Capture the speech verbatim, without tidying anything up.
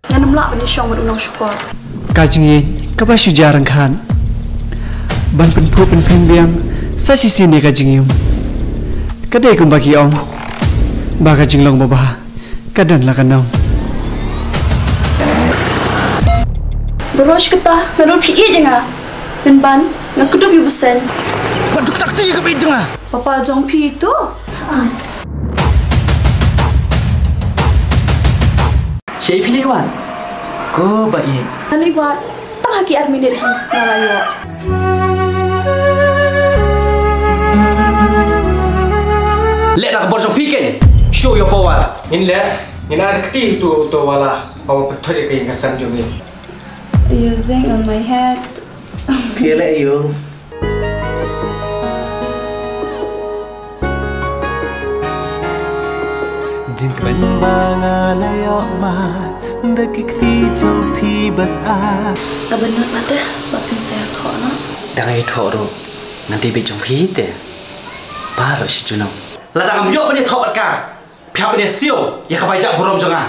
Ngan ym lah ban ïashong bad u nongshukor. Ka jingïeit kaba shu jia ryngkhat ban pynphuh pynphieng biang sa shisien ïa ka jingim. Ka dei kumba ki ong ba ka jinglong babha ka don la ka nong. Baroh shi katta nga ruh phi ïeit ïa nga. Pynban nga kdup ïa u bseiñ. Ba duk tak ti ka bit jong nga. Papa jong phi tu. Shaei phi leit wad? Ko ba ïeit. Ngan leit wad tang ha ki ar minit hi nga la ïoh. Leh da ka bor jong phi kein. Show your power. Ngin leh, ngin ai da kti tu to wala. Ba wa pynthoi ka ïing ka sem jong ngi. Using on my head. Phi leh ïoh. Jingkmen ba nga la ïoh ma da ki kti jong phi bas a. Ka bynta ba te ba phin sa ïathoh noh. Dang ïathoh ruh ngan dei beit jong phi te. Baroh shi junom. Lada ngam ïoh ban ïathoh bad ka, phi hap ban ïa siew ïa ka bai jah burom jong nga.